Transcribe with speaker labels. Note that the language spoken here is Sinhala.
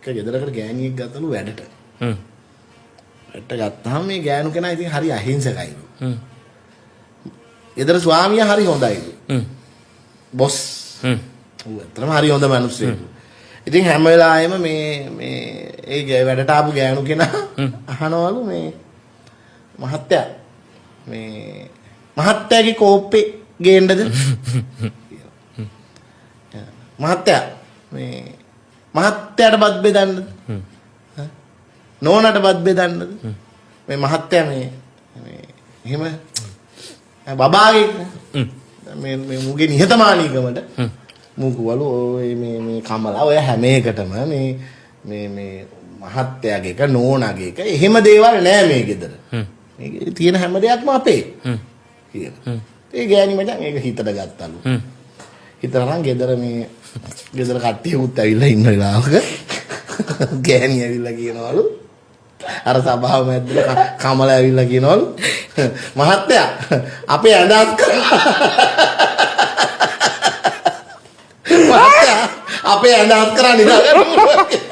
Speaker 1: එක ගෙදරකට ගෑණියෙක් ගත්තලු වැඩට. වැඩට ගත්තාම මේ ගෑනු කෙනා ඉතින් හරි අහිංසකයිලු. ගෙදර ස්වාමියා හරි හොඳයිලු. බොස්. ඌ ඇත්තටම හරි හොඳ මිනිස්සෙක්. ඉතින් හැම වෙලාවෙම මේ මේ ඒ වැඩට ආපු ගෑනු කෙනා අහනවලු මේ මහත්තයා මේ මහත්තයාගේ කෝප්පේ ගේන්නද? මහත්තයා මේ මහත්තයාට බත් බෙදන්නද? නෝනට බත් බෙදන්නද? මේ මහත්තයා මේ මේ එහෙම බබාගේ මේ මේ මුගේ නිහතමානීකමට මූ කිව්වලු ඔය මේ මේ කමලා ඔය හැම එකටම මේ මේ මේ මහත්තයාගේ එක නෝනාගේ එක එහෙම දේවල් නෑ මේ ගෙදර. මේකේ තියෙන හැම දෙයක්ම අපේ කියලා. ඒ ගෑණි මචං ඒක හිතට ගත්තලු. හිතලා නම් ගෙදර මේ ගෙදර කට්ටියකුත් ඇවිල්ලා ඉන්න වෙලාවක ගෑණි ඇවිල්ලා කියනවලු අර සභාව මැද්දට කමලා ඇවිල්ලා කියනවලු මහත්තයා අපේ ඇඳ අස් කරලා මහත්තයා අපේ ඇඳ අස් කරා නිදා ගන්න.